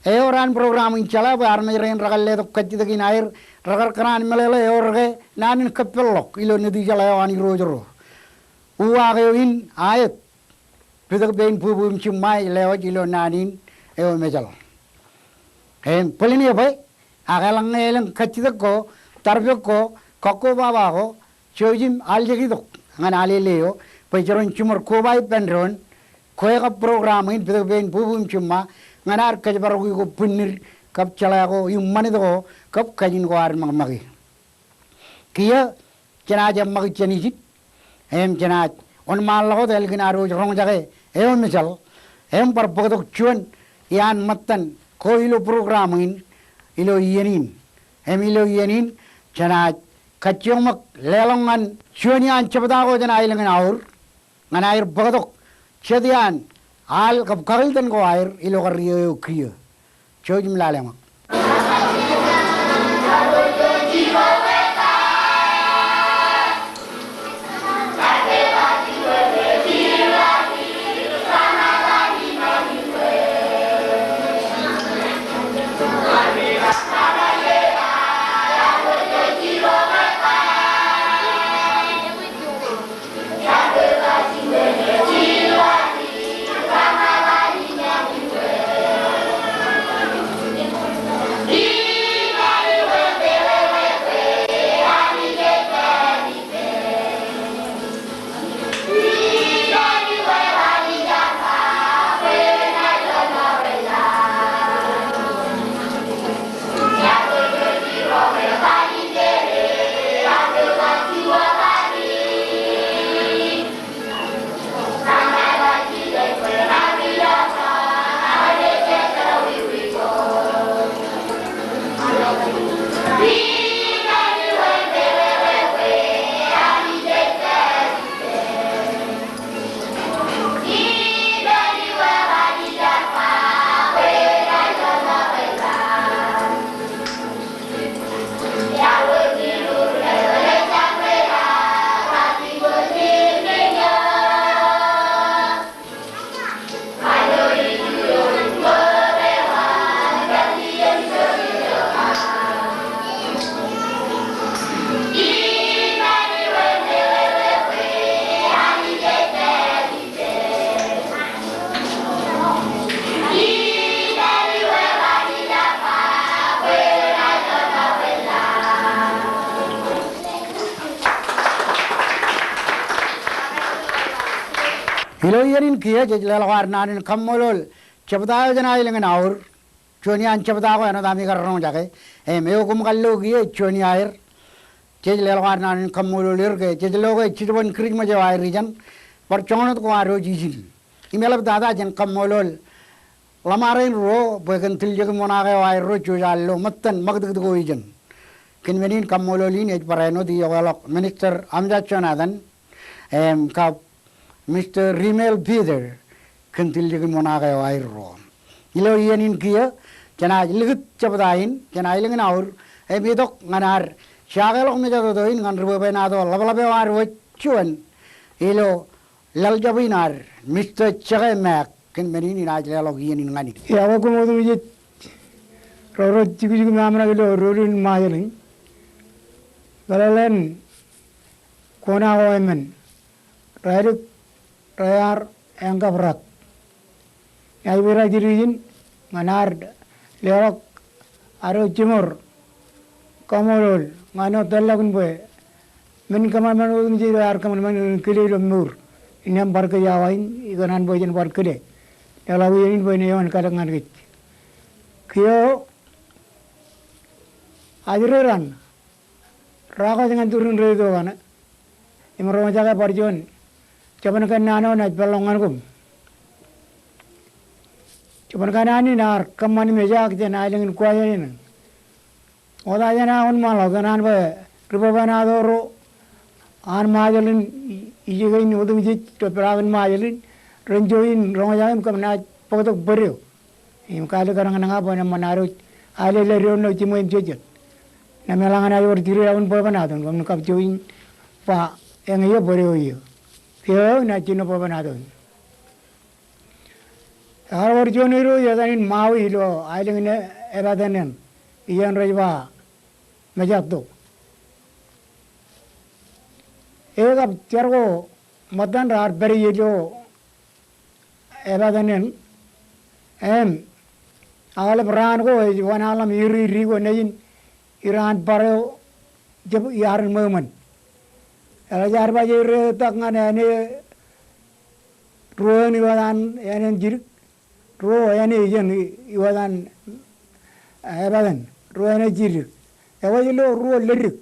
Ewōr an program in jeḷā bwe armej rein rekar letok kajjitōk in aer, rekar kōṇaan meḷeḷe ewōr ke naan in kōpeḷḷọk ilo Nitijeḷā eo an irooj ro. Uwaak eo in aet, pitōk pein bwebwe im jiṃṃa ej lewōj ilo naan in eo mejaḷ. Im bōlen epe, ak eḷaññe elōñ kajjitōk ko, tarbek ko, kọkkobaba ko, jouj im aljek itok ñan alele eo, bwe jeroñ jiṃor koba ippān doon, kwe kab program in pitōk pein bwebwe im jiṃṃa, ñan ad kōjparoki ko bwinnid, kab jeḷā ko, im ṃanit ko, kab kajin ko ad ṃakṃake. Kiiō, jenaaj eṃṃakūt jān ijin, im jenaaj wōnṃaanḷọk wōt ālikin ad wōj roñjake eo mejaḷ, im bar bōktok juon iaan ṃōttan ko ilo program in, ilo iien in. Im ilo iien in, jenaaj kajjioñ ṃōk leḷọk ñan juon iaan jebta ko jān aelōñ in aur, ñan aer bōktok jet iaan al kab kakōḷḷe ko aer ilo kariō eo kiiō. Jouj im lale ṃōk. Ilo iien in kiiō jej leḷọk ad naan in kaṃṃoolol jebta eo jān aelōñ in Aur. Juon iaan jebta ko āinwōt ami kar roñjake. Im eo koṃ kar lo kiiō juon iaer. Jej leḷọk ad naan in kaṃṃoolol er ke jej lo ke jibboñ Kirijmej eo aer ijin. Bar joñan wōt ko ad wōj ijin. Im eḷaptata jen kaṃṃoolol ḷōṃarein ruo bwe kōn tiljek im wōṇaak eo aerro jej lo ṃōttan ṃakūtkūt ko ijin. Kōn men in kaṃṃoolol in ej barāinwōt iọkwe ḷọk Minister Amjad Jonathan im kab Mr. Rimel Peter kōn tiljek im wōṇaak eo aerro. Ilo iien in kiiō jenaaj likūt jebta in jān aelōñ in Aur im itok ñan ad jakeḷọk mejatoto in ñan ri bwebwenato ḷapḷap eo ad wōj juon ilo laḷ jab in ad Mr. Jeke Mack kōn men in inaaj leḷọk iien in ñan e. Iọkwe koṃ otemjej ro rej jukjuk im amṇak ilo doulul in Ṃajeḷ in. Meḷeḷein kona ko emān, rālik, rear, eñ kab rak. Ña ij bar jidik ijin ñan ad leḷọk ad wōj jiṃor kaṃṃoolol ñan wōt tōllọkin bwe men kōṃanṃan otemjej ilo ad kōṃanṃan kile ilo mour. Innām bar kōj awa in ikōṇaan bwe jen bar kile. Leḷọk iien in bwe en eoon kalōk ñan kōj. Kiiō ajri raṇ, rakwōj ñan turin redio kaṇe im roñjake bar juon jabōn kōnnaan eo naaj peḷḷọk ñan koṃ. Jabōn kōnnaan in ear kōṃṃan im ejaak jān aelōñ in Kuwajalein. Ṃokta jān aō wōnṃaanḷọk ikōṇaan bwe ri bwebwenato ro an Ṃajeḷ in, ijeke in otemjej ro peḷaakin Ṃajeḷ in ren jo in roñjake im kōm naaj bōktok bōd eo. Im kaalikkar ñan ña bwe en eṃṃan ad wōj alele doon ilo jiṃwe im jejjet. Im eḷaññe enaaj wōr jidik aō in bwebwenato in, kōm kab jo in ba eñin bōd eo iiō. Kiiō enaaj jino bwebwenato in. Ekar wōr juon irooj etan in Maui ilo aelōñ in Epatōn eṇ, ijeṇ rej ba Mejatto. E kab jar ko ṃōttan raar pād ie ilo Epatōn eṇ. Im aolep raan ko ej wōnḷọk im iri di ko nejin iraan bar eo jab iaar in ṃweo ṃōn. Eḷak jaar ba je irretak ñan āne ruo eṇ iwōtan āne jidik. Ruo āne ijeṇ iwōtan Epatōn. Ruo āne jidik. Ewōj lo ruo leddik.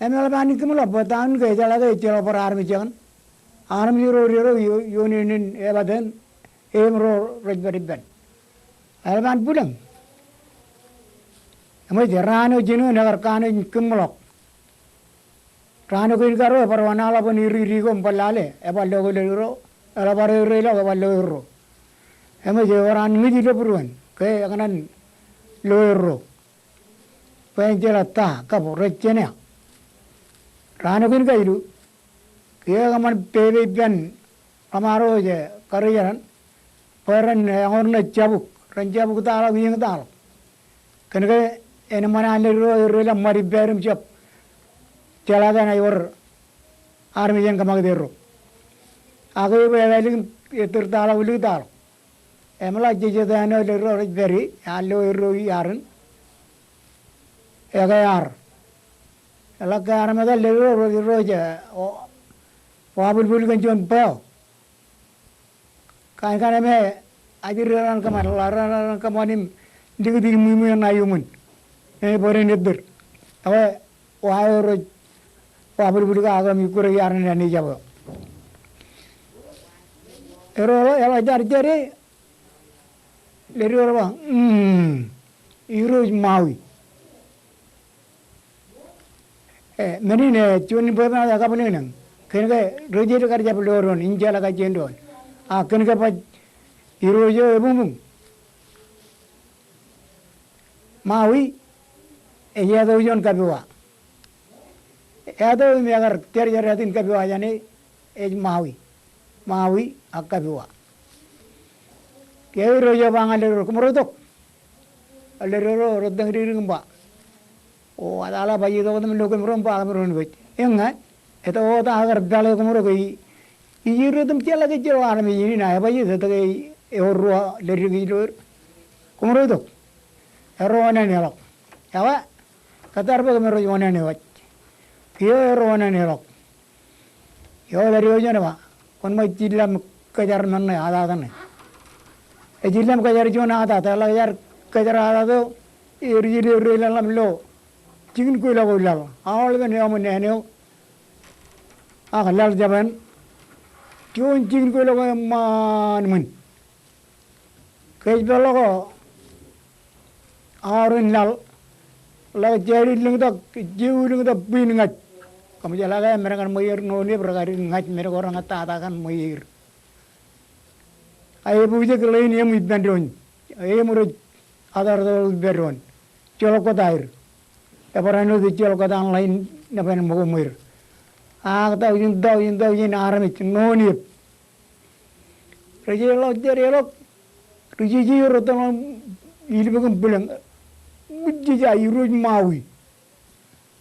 Im eḷap an kiṃḷọk bwe ta in ke ejeḷā ke ejjeḷọk bar armej eñin. Armej ro dero ioon eṇ in Epatōn im ro rej pād ippān. Eḷap an bwilōñ. Eṃōj raan eo jino eṇ ekar kanooj kiṃḷọk. Raan eo kein karuo ebar wōnḷọk bwe en iri di ko im bar lale, ebar lo ke leddik ro, eḷap bar erreiḷọk ebar lo erro. Eṃōj ewōr an ñij ilo būruon ke ekōṇaan lo erro. Bwe en jeḷā ta kab rej jene. Raan eo kein kajilu, kiiō ekōṃṃan pepe ippān ḷōṃaro eo ej karijeran bwe ren eñor ṇe jabuk, ren jabuktaḷọk, iiōñtaḷọk. Kōn ke en eṃṃan an leddik ro erreiḷọk ṃad ippāer im jab jeḷā ke enaaj wōr armej en kōṃakūt erro. Ak e bwe ekailikin ettōrtaḷọk, liktaḷọk. Eṃḷọk jejjet āne eo leddik ro rej pād ie, ear lo erro iaar in. Ekear. Eḷak ke armej etal leddik ro rej, ro rej, o, wabwilbwil kōn juon bweo. Kain kaṇe me ajri raṇ kōṃṃan, ḷaran raṇ kōṃṃan im likūt ilmuñmuñ eṇ ṇae iuṃwin. E, bōd eṇ ettōr. Ekwe, wa eo rej wabwilbwil kake im ikkure iaar in āne jab eo. Erro eḷak jar jade, leddik ro ba, mm, irooj Maui. E, men in, e, juon in bwebwenato ekabwilōñlōñ. Kōn ke ri-jid kar jab lo doon, in jeḷā kajjien doon. A kōn ke baj irooj eo ebuñbuñ. Maui, ej eto eo juon kapiwa. Eto eo im ekar jar jar etan kapiwa jāne, ej Maui. Maui ak kapiwa. Ke irooj eo ba ñan leddik ro, koṃro itok. Leddik ro rōtōñdikdik im ba, o, ataḷa bajjek tok otem lo kōmro im ba kōmro āinwōt. Eññā, eto wōt aō kar peḷe koṃro ke i, ij irret im jeḷā ke ejjeḷọk armej in, inaaj bajjek tok ke ewōr ruo leddik ilo er. Koṃro itok. Erro oṇāān eḷọk. Ewa, kōttar bwe kōmro ej oṇāān eo waj. Kiiō erro oṇāān eḷọk. Eo leddik eo juon ej ba, Kwōn ṃōj jillam kōjar men ṇe, atat ṇe. Ej jillam kōjar juon atat, eḷak jar kōjar atat eo, er jilel er laḷ ilo jikin kweilọk eo laḷ. Aolepen eṃōj āne eo. Ak laḷ jabōn. Juon jikin kweilọk eo eṃṃan ṃwin. Ke ej peḷḷọk aor in laḷ, ḷak jeid in lōñtak, jeid in lōñtak bwiin ñaj. Koṃij jeḷā ke American ṃweier, Ṇoneep, rekar ñaj men ko reña tata kaṇ ṃweier. Ak ebujek ḷein eṃ ippān doon. Eṃ rej atortok ippān doon. Joḷọk kōtaan aer. Ebar āinwōt ejjeḷọk kōtaan ḷein neban ṃōko ṃweier. Ak taujin, taujin, taujin armej, Ṇoneep. Rej jeḷọk, rej jeḷọk, ri jeje eo retōl ḷọk ilbōk im bwilōñ. Ri jeje, a Irooj Ṃaui.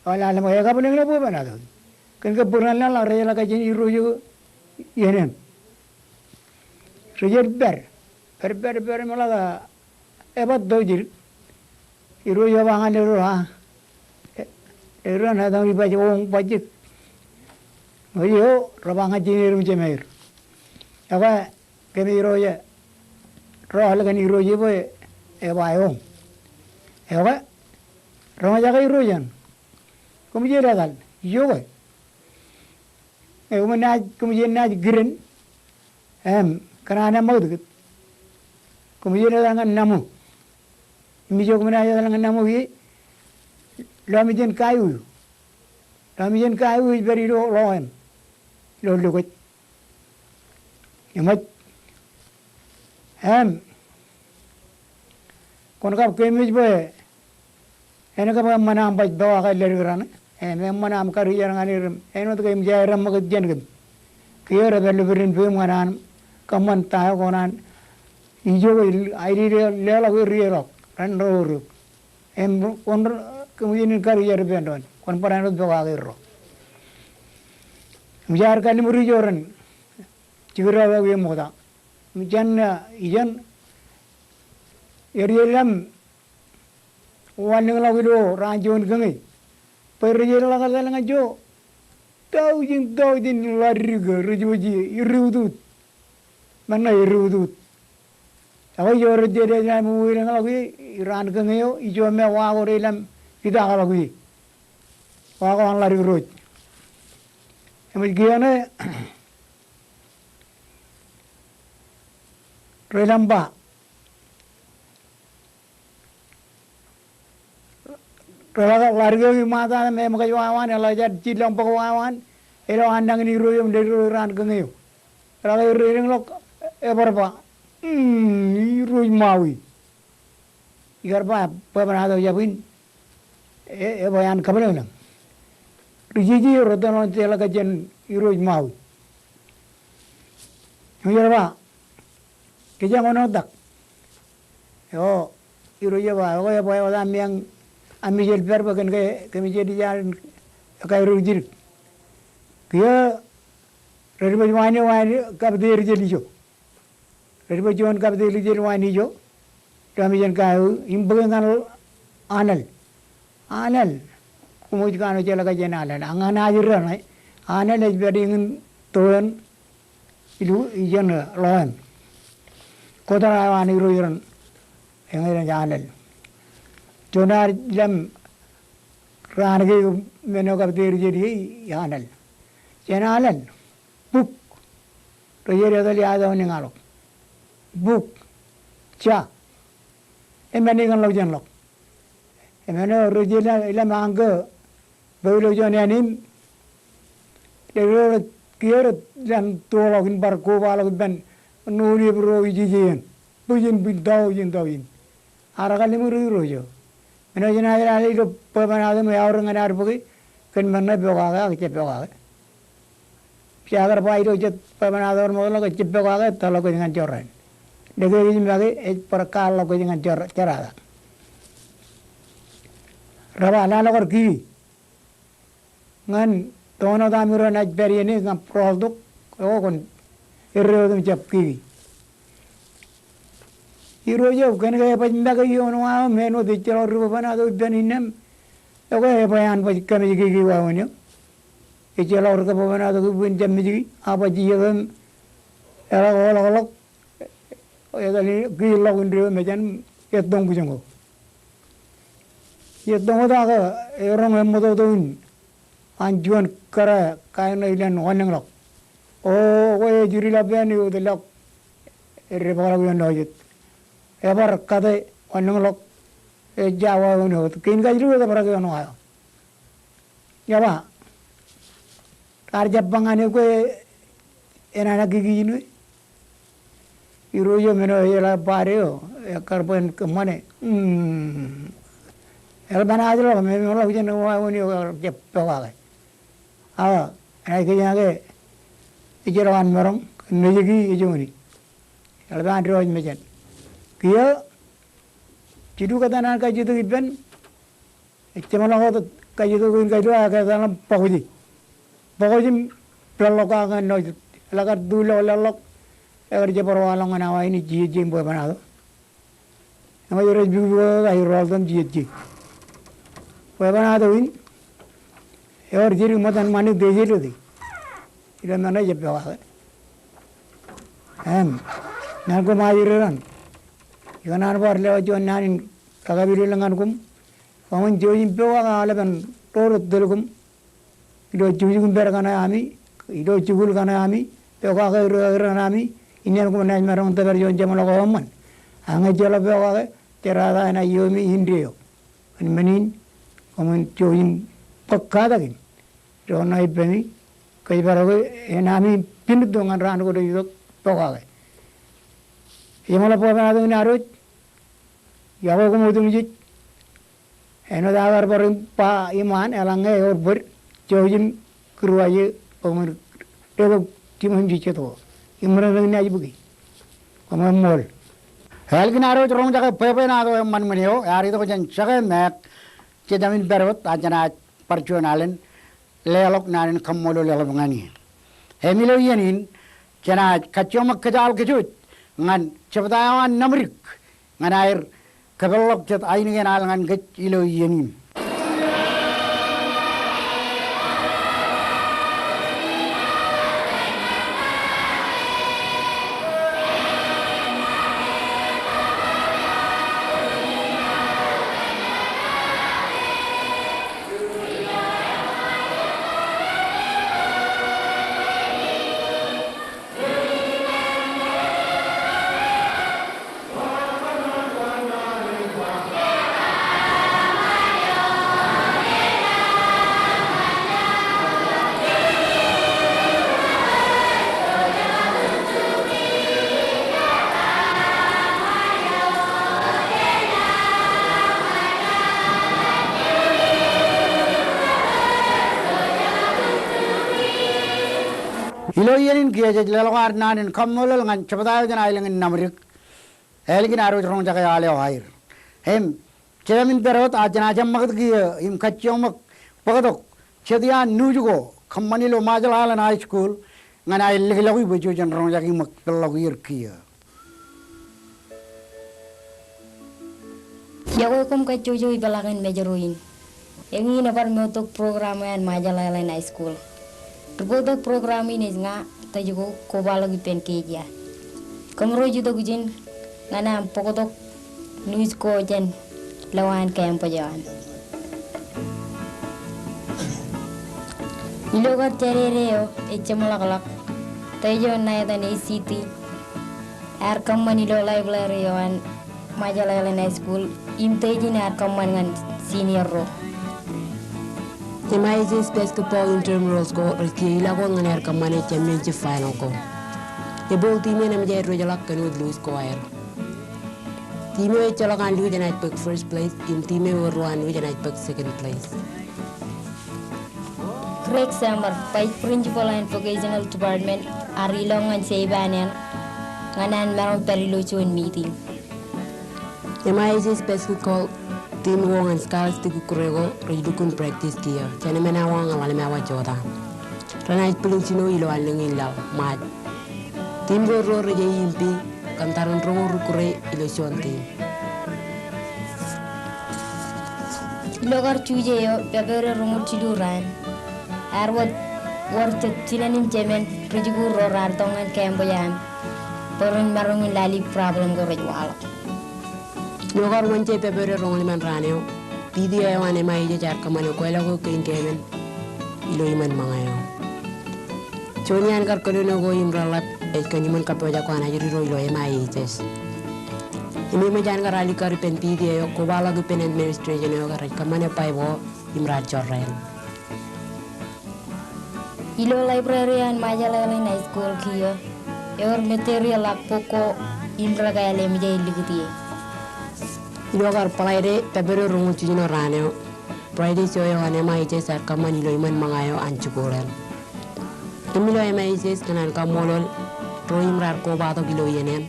Ak lale ṃōk, ekabwilōñlōñ bwebwenato. Kōn ke bōran laḷ, rej jeḷā kajjien irooj eo iien eṇ. Rej pād, pād, pād, pād im ḷak, ebar to jidik. Irooj eo ba ñan leddik ro, a, e, leddik ro, ṇa etaṃ ibaj oñ bajjek. Eo, rej ba ñan jiner im jemeir. Ekwe, kōmij irooj e, rọọl kōn irooj e bwe eba eoñ. Ekwe, roñjake irooj eṇ. Koṃij etal, ijoke. Ekwe, kōmij naaj, kōmij naaj kiden. Im, kōṇaan eṃṃakūt kōt. Koṃij etal ñan naṃo. Im ijo kōmij naaj etal ñan naṃo ie, lọmijin kaiu. Lọmijin kaiu ej pād ilo ḷo eṇ. Ilo lokwōj. Eṃōj. Im, kwōn kab keememej bwe en kab eṃṃan aṃ baj pokake leddik raṇe. Im, eṃṃan aṃ karijer ñan er im āinwōt ke eṃōj aer eṃṃakūt jān kōm. Kiiō rej pād ilo pād in peim ñan an kōṃṃan ta eo kwō kōṇaan. Ijoke aelile leḷọk er ieḷọk ren ro eok. Im kwōn kōṃṃan karijer ippān doon. Kwōn bar āinwōt pokake erro. Im jaar kalliṃur ijo ren jikdọọk eo ie ṃokta. Im jān, a, ijeṇ er ej ḷōmṇak wanlōñḷọk ilo raan juon kōñe. Bwe rej jeḷā ḷọk etal ñan ijo. Taujin, taujin ḷadik rej wōj irriwtwūt. Men ṇe irriwtwūt. Ak ijo rej jeḷā ṃōk wiilōñḷọk ie, raan kōñe eo, ijo me wa ko rej ḷōmṇak itakḷọk ie. Wa ko an ḷadik ro ej. Eṃōj kiiō ṇe, rej ḷōmṇak ba. Reḷak ḷadik eo iṃaata im eṃōkaj wāween, eḷak jar jilọñ bōk wāween, ilo an nañin irooj eo im leddik ro raan kōñe eo. Eḷak errelōñḷọk, ebar ba, "Mm, Irooj Ṃaui." Ikar ba, bwebwenato jab in, e, ebwe an kabwilōñlōñ. Ri jeje eo retōl ḷọk jeḷā kajjien Irooj Ṃaui. Im ear ba, Kōjeañ wōn oktak. Eo, irooj eo ba, ekwe ebwe wōt aṃ meañ aṃ ijel pād bwe kōn ke kōmij eddōj aō kairo jidik. Kiiō rej bōk wāween eo, wāween kapte rijel ijo. Rej bōk juon kapte rijel wāween ijo. Lọmijin kaiu, im bōke ñan Anal. Anal. Koṃij kanooj jeḷā kajjien Anal. Ak ñan ajri raṇe, Anal ej pād eñin to eṇ. Ilo ijeṇ ḷo eṇ. Kōttar eo an irooj ren eñin ej Anal. Juon ad ḷōmṇak raan ke men eo kapte rijel ie, i Anal. Jān Anal. Buk. Rej jeḷā etal ia etaṃ eñin ḷọk. Buk. Ja. Eṃṃan ikōṇ ḷọk jān ḷọk. Eṃṃan eo rej jeḷā ḷōmṇak aṃ ke bōk ilo juon āne im. Leddik ro rej kiiō rej ḷōmṇak to ḷọk im bar kobaḷọk ippān Ṇoneep ro ijije eṇ. Bwijin bwijin taujin taujin. Ak kalliṃur irooj eo. Men eo jenaaj lale ilo bwebwenato im eaorōk ñan ad bōke, kōn men ṇe pokake ak jab pokake. Jekar ba ilo jet bwebwenato remootḷọk, ejjab pokake, etōḷọk kōj ñan jorrāān. Dekekij make ej bar kaḷọk kōj ñan jor-, jerata. Reba lale kar kiki. Ñan toon wōt ami ro naaj pād iien in ñan rọọltok, ekwe kwōn erreo im jab kiki. Irooj eo, kōn ke ebaj make ioon wa eo im āinwōt ejjeḷọk ri bwebwenato ippān innām, ekwe ebwe an baj kōmij kiki wāween eo. Ejjeḷọk ri bwebwenato ippān jab mejki, ak baj iiō kōm Eḷak oḷọkḷọk, etal kiilḷọk indeeo mejān ettoñ kijoñ ko. Ettoñ wōt ak eroñ eṃṃōtto in an juon kōrā kain ṇe ilen wanlōñḷọk. O, kwe ej jidik ḷọk pein eo wōt ḷọk, edebōkḷọk ioon ṇoojet. Ebar kate wanlōñḷọk, ejja wāween eo wōt. Kein kajilu wōt ebar kate wanlōñḷọk. Eba, raar jab ba ñan eok ke enañin kiki in we. Irooj eo men eo ejeḷā bad eo, ekkar bwe en kōṃṃane. Hmm. Eḷap an ajḷọk, memeḷọk jān wāween eo, jab pokake. Ak, enaaj kōjeañ ke ejjeḷọk an maroñ, mejeki ejoñan. Eḷap an diwōj mejān. Kiiō, jilu kōtaan an kajjitōk ippān, ejjeṃḷọk wōt kajjitōk in kajilu ak etal im bōkje. Bōkje im peḷḷọk kake ñan ṇoojet. Eḷak kar tuḷọk leḷḷọk, ekar jab bar waḷọk ñan awa in ej jijet in bwebwenato. Eṃōj rej pukpuk wōt ak ej rọọltok im jijet. Bwebwenato in, ewōr jidik ṃōttan ṃanit ej ilōte. Ilo men eo ejab pokake. Im, ñan koṃ ajri raṇ. Ikōṇaan bar lewōj juon naan in kakapilōñlōñ ñan koṃ. Koṃwin jouj im pokake aolepen ro rej tōl koṃ. Ilo jukjuk im pād kaṇe ami, ilo jikuuḷ kaṇe ami, pokake ri-, ri-, ami, innām koṃ naaj maroñ tōpar juon jeṃḷọk eo eṃṃan. Ak ñe ejjeḷọk pokake, jerata enaaj iiō me indeeo. Kōn men in, koṃwin jouj im bōk katakin. Ilo ṇa ippemi, kōjparoke en ami pinitto ñan raan ko rej itok pokake. Ejeṃḷọk bwebwenato in adwōj, iọkwe koṃ otemjej. Āinwōt aō kar bar im ba iṃaan, eḷaññe ewōr bōd, jouj im kūr waje, koṃwin detok jiṃwe im jejjet ko. Im ren ren naaj bōki. Koṃ eṃṃool. Ālikin adwōj roñjake bwebwenato eṃṃan ṃōn eo, ear itok jān Jake Mek, jejāmin pād wōt, ak jenaaj bar juon alen leḷọk naan in kaṃṃoolol eḷap ñan e. Im ilo iien in, jenaaj kajjioñ ṃōk kōjaḷ kōj wōj ñan jebta eo an Namdik ñan aer kōpeḷḷọk jet ainikien al ñan kōj ilo iien in. Ilo iien in kiiō jej leḷọk ad naan in kaṃṃoolol ñan jebta eo jān aelōñ in Namdik. Ālikin adwōj roñjake al eo aer. Im, jejāmin pād wōt, ak jenaaj eṃṃakūt kiiō im kajjioñ ṃōk bōktok jet iaan nuuj ko kōṃṃan ilo Marshall Islands High School ñan aer likḷọk bwe jen roñjake im ṃōk peḷḷọk ier kiiō. Iọkwe koṃ kajjojo ipeḷaakin Mājro in. Eñin ebar moottok program eo an Marshall Islands High School. Ri-bōktok program in ej ña, Tōjko Kobaḷọk ippān Keija. Kōmro ej itok ijin ñan aṃ bōktok nuuj ko jān lowaan campus eo an. Ilo kar jādede eo ej jeṃḷọkḷọk, Tōjko ṇa etan A C T ear kōṃṃan ilo library eo an Marshall Islands High School, im Tōjin ear kōṃṃan ñan senior ro. M I H S basketball intramurals ko rej kiiō ilọk wōt ñan aer kōṃṃane championship final ko. Ebooḷ team eo enaaj ej diwōjḷọk kōn wōt lewōj ko aer. Team eo ejjeḷọk an lewōj enaaj bōk first place, im team eo eruo an lewōj enaaj bōk second place. Greg Summer, Vice Principal an Vocational Department, ear ilọk ñan seban eṇ ñan an maroñ pād ilo juon meeting. M I H S basketball team ko ñan Scarlets Tikikkure ko rej lukkuun practice kiiō jān emān awa ñan ḷalem awa jota. Renaaj bwilin snow ilo allōñ in laḷ, March. Team ko ruo rej aikuj im pij kōn tarrin roñoul ri kure ilo juon team. Ilo kar Juje eo, February roñoul jilu raan, ear wōt wōr jet jinen im jemān rijikuuḷ ro raar tok ñan campus eo an bwe ren maroñ in lale problem ko rej waḷọk. Ilo kar Wednesday, February roñoul iṃaan raan eo, P T A eo an M I H S ear kōṃṃane kweilọk eok kein keemān ilo iṃaan ṃōñā eo. Juon iaan kar kōnono ko im reḷap ej kōn iṃōn kappojak ko an ajri ro ilo M I H S. Im eṃōj an kar alikkar ippān P T A eo kobaḷọk ippān administration eo ke rej kōṃṃane Baibōḷ im raar jorrāān. Ilo library an Ṃajeḷ High School kiiō, ewōr material ak bok ko im rekāāl eṃōj aer likūt ie. Ilo kar Friday, February roñoul jiljino raan eo, Bright Show eo an M I H S ear kōṃṃan ilo iṃaan ṃōñā eo an jikuuḷ eṇ. Kōm ilo M I H S kōṇaan kaṃṃoolol ro im raar kobatok ilo iien eṇ.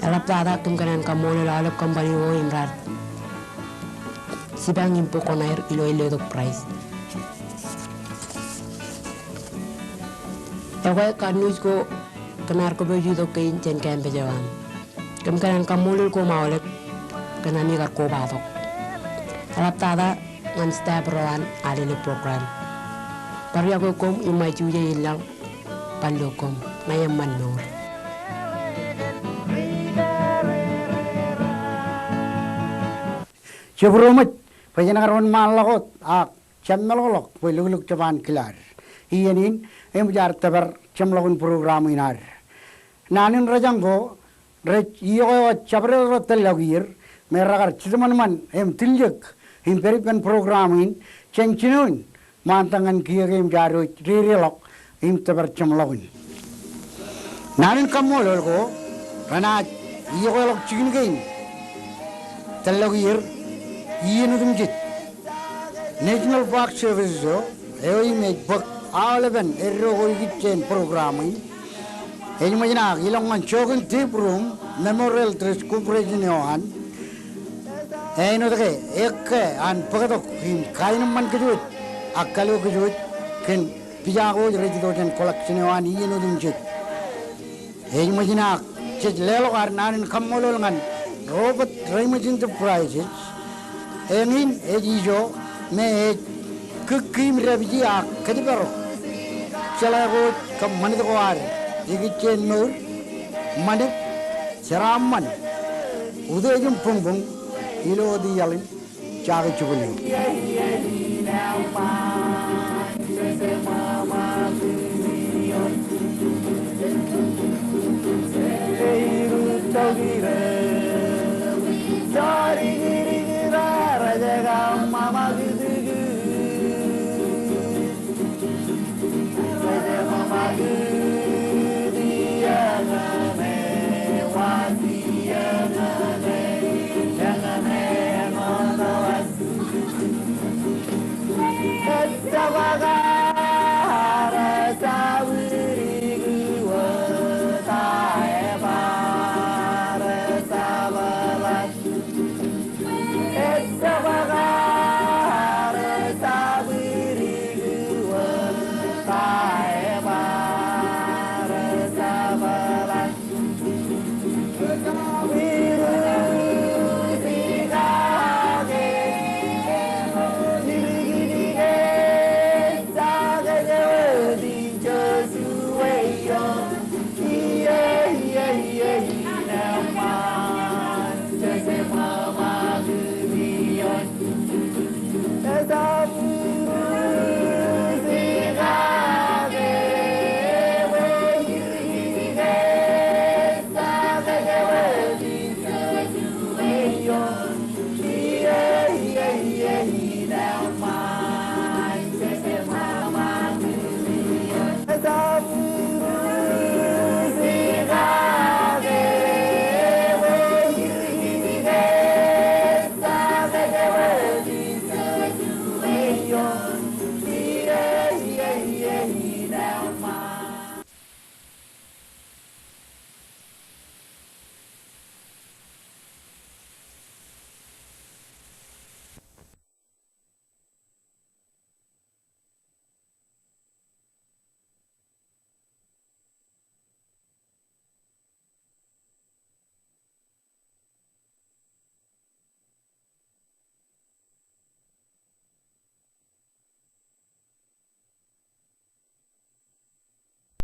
Eḷaptata kōm kōṇaan kaṃṃoolol aolep company ko im raar jipañ im bōk koṇaer ilo ālikin prize. Ekwe kar news ko kōm ar kōpooje itok kein jān campus eo an. Kōm kōṇaan kaṃṃoolol koṃ aolep kōn ami kar kobatok. Eḷaptata ñan staff ro an Alele program. Bar iọkwe koṃ im ṃae juje in laḷ bar lo koṃ. Ña eṃṃan mour. Jebūroṃōj, bwe jen kar wōnṃaanḷọk wōt ak jab meḷọkḷọk bwe lukkuun jab an kilaad. Iien in eṃōj ad tōpar jeṃḷọkin program in ad. Naan in rōjañ ko rej iọkwe wōt jabdewōt ro tōllọk ier me rekar jitōṃanṃan im tiljek im pād ippān program in jān jinoin ṃaantak ñan kiiō ke eṃōj ad wōj dedeḷọk im tōpar jeṃḷọkin. Naan in kaṃṃoolol ko renaaj iọkweḷọk jikin kein tōllọk ier iien otemjej. National Park Service eo, eo im ej bōk aolepen eddo ko ikijjeen program in, ej ṃōjṇaak ilọk ñan Joachim Deep Room Memorial Trust Corporation eo an, āinwōt ke ekke an bōktok im kaenōṃṃan kōj wōj ak kalo kōj wōj kōn pija ko wōj rej itok jān collection eo an iien otemjej. Ej ṃōjṇaak jej leḷọk ad naan in kaṃṃoolol ñan Robert Raymond Enterprises. Eñin ej ijo me ej kūkkū im dāpiji ak kōjparok jeḷā ko wōj kab ṃanit ko ad ikijjeen mour, ṃanit, jeraaṃṃan, utiej im buñbuñ ilo wōt iaḷ in jake jibwin eo.